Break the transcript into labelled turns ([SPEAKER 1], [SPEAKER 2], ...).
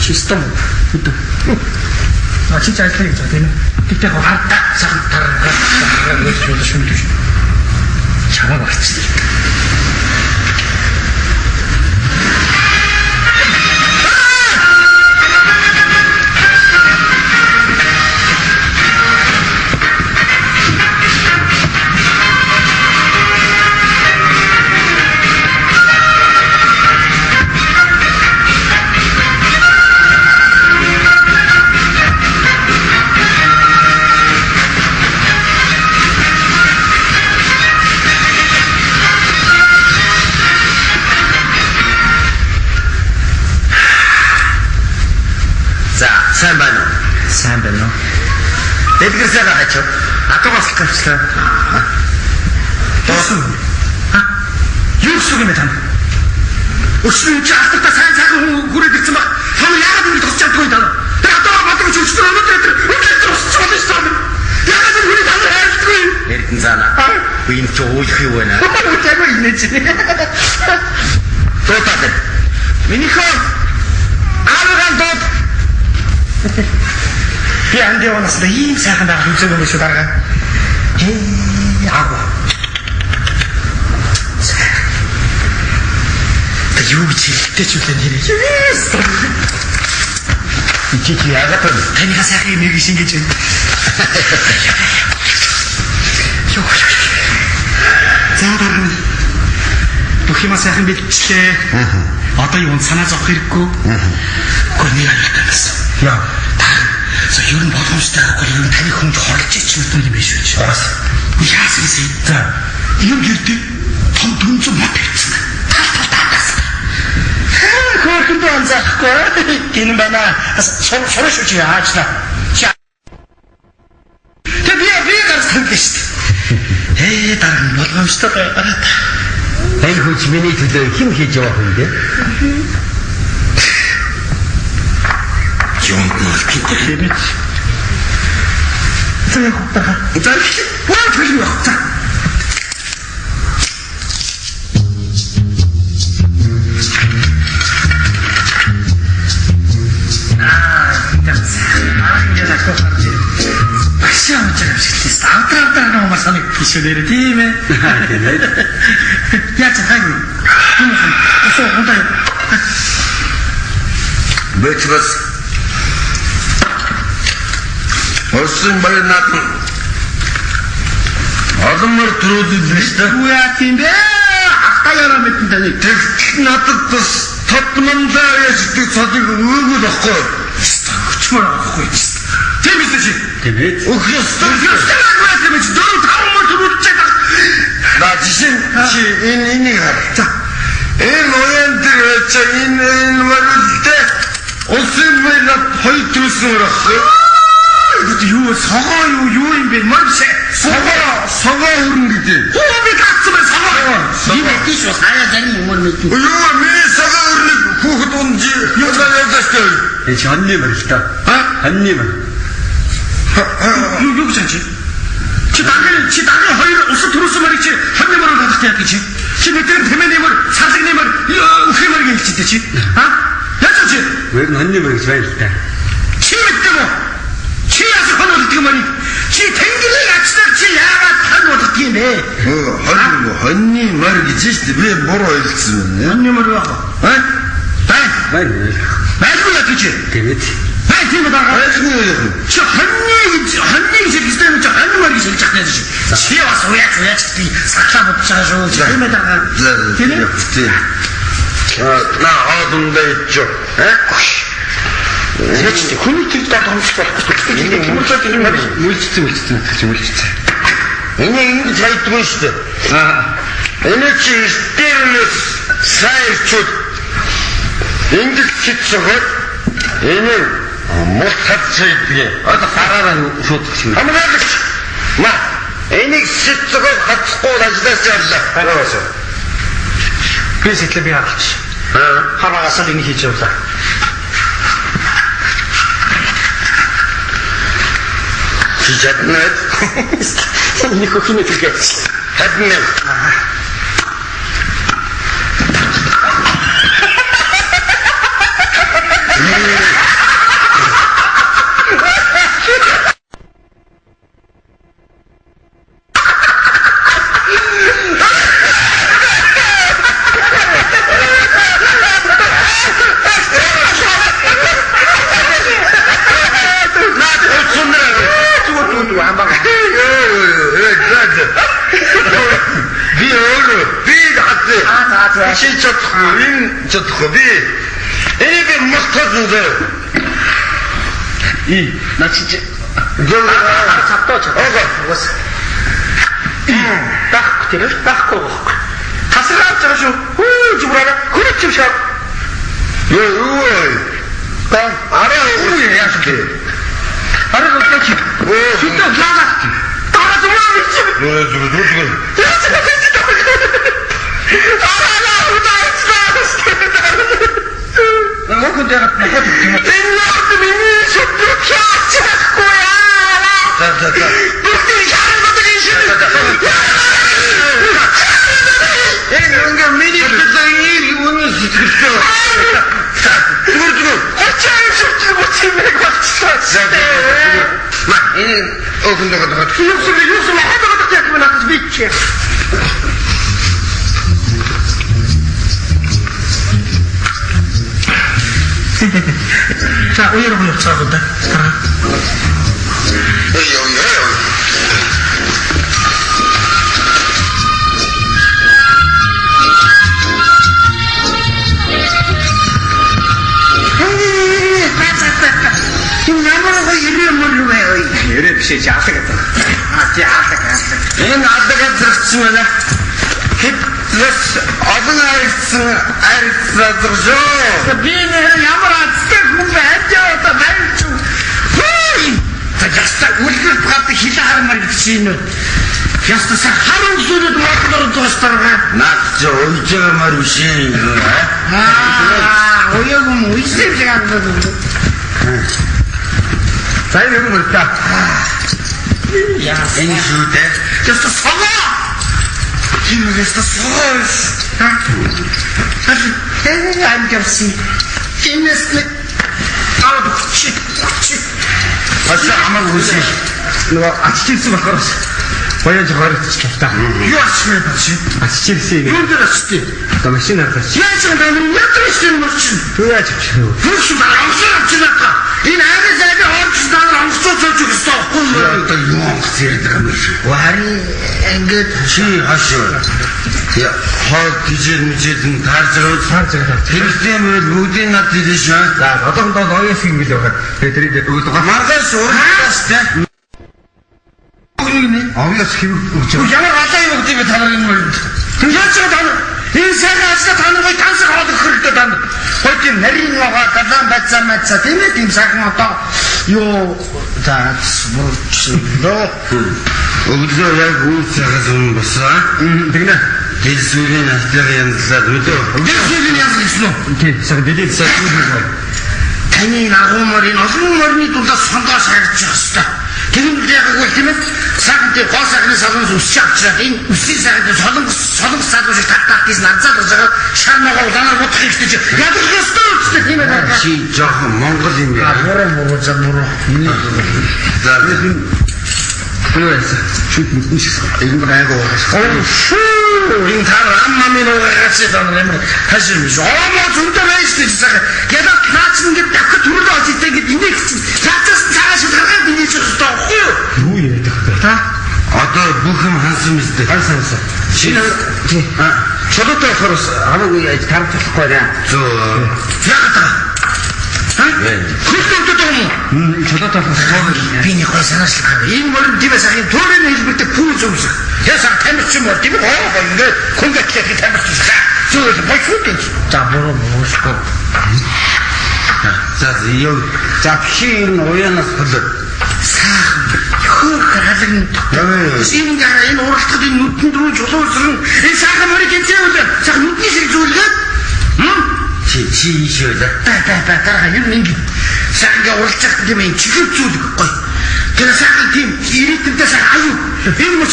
[SPEAKER 1] Чистом. Үдэ. А чи ажиллая гэж тийм ээ. Тэгтээ хардаа сайхан таргаа гэж шүмдэж шүү. Чамаа багцсан.
[SPEAKER 2] Сайн байна уу?
[SPEAKER 1] Сайн байна уу?
[SPEAKER 2] Дэлгэр сайхан хачив.
[SPEAKER 1] Адуугаас л тавьчлаа. Доосон. Ха? Юу гэсэн юм бэ тань? Өчнө чи алдартаа сайн сайхан хүн хүрээд ирсэн баг. Та нар яагаад ингэж тусч чаддгүй тань? Тэр адуугаа бодог чи өчнө өнөөдөр тэр өчнө усч болно шүү дээ. Яагаад энэ хүний та нар хайрлдаггүй?
[SPEAKER 2] Эрдэн заана. Би энэ чи уух юу вэ?
[SPEAKER 1] Чамаа инээж.
[SPEAKER 2] Дуудаад. Минийхөө аавыгаа дууд.
[SPEAKER 1] Би анд яваанаас ийм сайхан байх үзээгүй юм шүү дарга. Ээ аав. Та юу гэж хэлдэг ч үлээ нэрээ.
[SPEAKER 2] Чи чи яагаад вэ?
[SPEAKER 1] Таныхаа сайхан юм нэг шингээж байна. Юу. За дарга. Бүх юма сайхан бэлтчлээ. Одоо юунд санаа зовх хэрэггүй. Гэхдээ нэг аюултай байсан.
[SPEAKER 2] Яа.
[SPEAKER 1] За ер нь боломжтой байхгүй ер нь таны хүнд хорлож ич мэдэн юм биш үү?
[SPEAKER 2] Бас.
[SPEAKER 1] Яасан гэсэн.
[SPEAKER 2] За.
[SPEAKER 1] Юм гэрдээ том дүнзэн мод тавьчихсан. Тал тал таатаас. Хөөхөндөө анзаахгүй. Гинэн байна. Бас сурах шүү чи аажна. Чи. Тэг би гарч тавьлаа шүү дээ. Ээ дарга нь болгоомжтой гараад.
[SPEAKER 2] Энэ хүч миний төлөө хэн хийж явах юм бэ? Юунд нь
[SPEAKER 1] Тийм ээ. За яг дарга. За хөө төлөв явах. За. Аа, энэ яг харж ирээ. Багшаа амж байгаа юм шиг л дээ. Авдраа авдраа нөө санагдчих шүү нэрээ тийм ээ.
[SPEAKER 2] Тийм ээ.
[SPEAKER 1] Яаж хайг. Юм хан. Өсөө хунтаа.
[SPEAKER 2] Бэчбэс Орсын баяр наадам олон мөр төрүүлсэн шүү дээ.
[SPEAKER 1] Юу яа тийм бэ? Ахтаа яраа мэдэн таны.
[SPEAKER 2] Тэгтэл надад бас тодмондоо яшдаг цодыг өгөөгүй л байхгүй.
[SPEAKER 1] Өчмөр авахгүй. Тийм биз дээ чи?
[SPEAKER 2] Тийм ээ. Өгөх ёстой.
[SPEAKER 1] Ёстой байх юм чи 4 5 мөр төрүүлчихээд баг.
[SPEAKER 2] На жишээ чи энэ энийг хар.
[SPEAKER 1] За.
[SPEAKER 2] Энэ уян дээр байж энэ энэ мөрөлдөө улсын баяр над хоёр төрүүлсэн мөр байхгүй.
[SPEAKER 1] Юу согоо юу юу юм бэ? Мөр биш.
[SPEAKER 2] Согоо согоо өрнө гэдэг.
[SPEAKER 1] Хөө би гацсан байна согоо. Би мэдэн шүү. Сая зарим юм мэдэн.
[SPEAKER 2] Юу миний согоо өрнөг хүүхэд унж явлаа явлаа шүү.
[SPEAKER 3] Энэ чи хоньны мөр л та.
[SPEAKER 1] А?
[SPEAKER 3] Хоньны мөр.
[SPEAKER 1] Юу юу гэж чи? Чи даргын хоёр улсад төрүүлсэн мөрийг чи хоньны мөрөөр болгох яа гэж чи? Чи мэдэн тэмээний мөр, сарлагны мөр, үхрийн мөр гэж хэлчихдэг чи? А? Яаж чи?
[SPEAKER 3] Өөр нь хоньны мөр гэж байна л та.
[SPEAKER 1] Чи мэддэг үү? Чи яасан хон болгодог мөрийг? Чи тэнгэрийг ачнаар чи яагаад хон болгодог юм бэ?
[SPEAKER 2] Хоньны мөр гэж шүү дээ. Би буруу хэлсэн байна.
[SPEAKER 1] Хоньны мөр яах вэ?
[SPEAKER 2] А?
[SPEAKER 1] Бай.
[SPEAKER 3] Байна.
[SPEAKER 1] Байлгүй яа гэж чи?
[SPEAKER 3] Тийм ээ.
[SPEAKER 1] Бай тийм үү дарга?
[SPEAKER 2] Байлгүй яах вэ?
[SPEAKER 1] Чи хоньны гэж хоньны гэж хэлсэн юм чи хонь мөр гэж хэлж явах юм чи. Чи бас уяач уяач гэдэг сахлаа бодож байгаа шүү. Тийм ээ дарга. Тийм ээ.
[SPEAKER 2] Тийм. На хоолундаа ичээ. А?
[SPEAKER 1] Яаж чи хүний тэр доод хомсох болохгүй. Энэ хүмүүстээ тэр мөр
[SPEAKER 3] Мүлжсэн мүлжсэн чи мүлжсэн.
[SPEAKER 2] Энийг ингэж хайдгүй шүү дээ.
[SPEAKER 3] Аа.
[SPEAKER 2] Энэ чи эртнээс сайн ирчүүд ингэж чицсэхэд энэ мул хатсайдгийг
[SPEAKER 3] Одоо гараараа шууд гэх юм.
[SPEAKER 2] Хамгаалагч ма энийг сэтгөө хацхгүй ажиллаж явлаа.
[SPEAKER 3] Гараасаа.
[SPEAKER 1] Би сэтлээ би хаалч.
[SPEAKER 2] Аа.
[SPEAKER 1] Хараагаас л энийг хийж явлаа.
[SPEAKER 2] Чи чадна.
[SPEAKER 1] Энийг хөхнө хэлгээ.
[SPEAKER 2] Чадна. Чи чадахгүй, энэ чадахгүй би. Энийг би мартсан зөө.
[SPEAKER 1] И на чи
[SPEAKER 2] Гэл
[SPEAKER 1] чаддаа чадаа. Угаас. Байхгүй тэр байхгүй байхгүй. Тасархаач байгаа шүү. Хүү зүгрээ хөрөч юм шиг.
[SPEAKER 2] Юу юу вэ?
[SPEAKER 1] Та
[SPEAKER 2] Арай юу яах вэ?
[SPEAKER 1] арай гооч. Сүтэ лага. Тага зүгрээ бич.
[SPEAKER 2] Юу зүг зүг зүг.
[SPEAKER 1] Мөнхөнд яагаад нөхөд юм бэ? Энэ яагаад миний шүтлэг чаачихгүй яа.
[SPEAKER 2] За за за.
[SPEAKER 1] Бүгдийг шаардаг юм шиг.
[SPEAKER 2] Энэ ингээ миний төлөө энэ үнэн сэтгэлтэй. Зүгээр зүгээр.
[SPEAKER 1] Хачаа шүтлэг бүчмэг болчихлоо.
[SPEAKER 2] За за. Ма энэ өөхөнд байгаа.
[SPEAKER 1] Юусэн юусэн хадаад яг юм надад бичээ. За уяр уяр цаах да.
[SPEAKER 2] Ёо ёо.
[SPEAKER 1] Энэ ямар гоё ирээ мөр вэ?
[SPEAKER 3] Ерээ биш ээ алаг гэдэг.
[SPEAKER 1] А тий алаг алаг.
[SPEAKER 2] Энэ алдаг газарч байна. Хэвлэс олон харагдсан харагдсан шүү.
[SPEAKER 1] Би нэр ямар азтай хүн байж одоо байж. Хүй! Та яста үлгэр гад хил хармаар гэж чинь үү? Яста са харан сүрээд мотлор дуустаргаа.
[SPEAKER 2] Наад чи уйж байгаа мар биш юм.
[SPEAKER 1] Аа, оёг юм уйсэв шиг харагдаад.
[SPEAKER 3] За энэ юм л та.
[SPEAKER 1] Яа,
[SPEAKER 2] Энэ шүү дээ.
[SPEAKER 1] яста согоо. Энэ яста согоо. Ха? Тэр амжирсан. Кинэс нэг аваад хүч хүч.
[SPEAKER 2] Бас хамаагүй хүсье.
[SPEAKER 3] Нөгөө аччихсан болохоор бас гоёж хоригдчихлаа та.
[SPEAKER 1] Юу ачмаа чи?
[SPEAKER 3] Аччихсан юм.
[SPEAKER 1] Юу дээр ачтыг?
[SPEAKER 3] Одоо машин харгаж.
[SPEAKER 1] Яаж юм бэ? Яадаг юм бол чинь.
[SPEAKER 3] Юу яаж авчих вэ?
[SPEAKER 1] Юу шиг амсаа авчихлаа. Энэ агаас ага орч дараа амсаа цоож өгөх ёстой байхгүй юу?
[SPEAKER 2] Одоо юу онгоц яриад байгаа юм бэ?
[SPEAKER 1] Харин ингээд
[SPEAKER 2] Чи хашаа. Я хол тижэл мижэл нь таарж байгаа.
[SPEAKER 3] Таарж байгаа.
[SPEAKER 2] Хэрэгтэй юм бол бүгдийг над хэлнэ шүү.
[SPEAKER 3] За одоохондоо ноёс юм гэлээ байхад. Тэгээ тэрийг өгöd байгаа.
[SPEAKER 2] Маргааш урагтаас те.
[SPEAKER 3] Овёс хэв өгч байгаа.
[SPEAKER 1] Ямар алаа юм гэдэг би та нар юм бол. Тэг яаж байгаа та нар? Энэ сайхан ажлаа та нар гоё тансаг хоол өгөх хэрэгтэй та нар. Гоё тийм нарийн ногоо галаан байцаа майцаа тийм ээ тийм сайхан одоо юу за бурчлоо.
[SPEAKER 2] Өглөө яг үйл цагаас өмнө босоо.
[SPEAKER 3] Тэгнэ.
[SPEAKER 2] Дэлсүүрийн наслагын янзлаад өдөө.
[SPEAKER 1] Дэлсүүрийн янз гэсэн үү?
[SPEAKER 3] Тийм. Сайхан дэлээ сайхан.
[SPEAKER 1] Таны агуу морин олон морины дундаас сондоо шаагч явах хэрэгтэй. Тэгвэл яг үгүй тийм ээ. Сайхан тийм гоо сайхны салоноос үсч авчираад энэ үсийн сайхан солонгос солонгос залуу шиг тат тат гэсэн азаад байгаа шар ногоо улаанаар будах хэрэгтэй чи ядах ёстой үстэй тийм ээ.
[SPEAKER 2] Чи жоохон монгол юм яа.
[SPEAKER 1] Буруу буруу за буруу.
[SPEAKER 2] За
[SPEAKER 3] Юу яасан? Шүт мэдэн шиг.
[SPEAKER 2] энэ айгуу.
[SPEAKER 1] Оо шүү. Энэ та ам мамын уугаач та нар ямар хашир биш. Оо зөндөө байж тийм сайхан. Ядах наач ингээд давхад төрөлөө олж идэ ингээд инех чинь. Наачаас цагаан шил гаргаад инех ёстой байхгүй юу?
[SPEAKER 3] Юу яриад байгаа вэ?
[SPEAKER 1] Та
[SPEAKER 2] Одоо бүх юм хансан мэт.
[SPEAKER 3] Хансан хансан.
[SPEAKER 2] Чи
[SPEAKER 3] Чулуутай болохоор бас хамаагүй яаж тарах болохгүй нэ.
[SPEAKER 2] зөө.
[SPEAKER 1] яагаад байгаа? Ха? Хөлтөө өдөд байгаа юм уу?
[SPEAKER 3] Чулуутай болохоор
[SPEAKER 1] Би нэг гой санаачлах хараа. Энэ мөрөн тийм ээ сайхан төрийн хэлбэртэй пүү зүмсэх. Я сайхан тамирч юм бол тийм ээ. Оо ингээд хөнгөтлөх тамирч шиг. Зүйл боч үү? За буруу буушгүй.
[SPEAKER 2] За юу. За чи энэ уянаас холоо.
[SPEAKER 1] Сайхан хөөх халагн. Энэ гараа энэ уралтад энэ нүдэн рүү чулуусран энэ сайхан мөрийг хэмжээвэл сайхан нүдний шиг зүйлгээд хм
[SPEAKER 2] Чи чи ийшээ л.
[SPEAKER 1] Та та та дараа ер нь ингэ сайхан ингээ уралж явах тийм юм чихэг зүйлэг гоё. Тэр сайхан тийм ирээдүйдээ сайхан аюу. Энэ мөч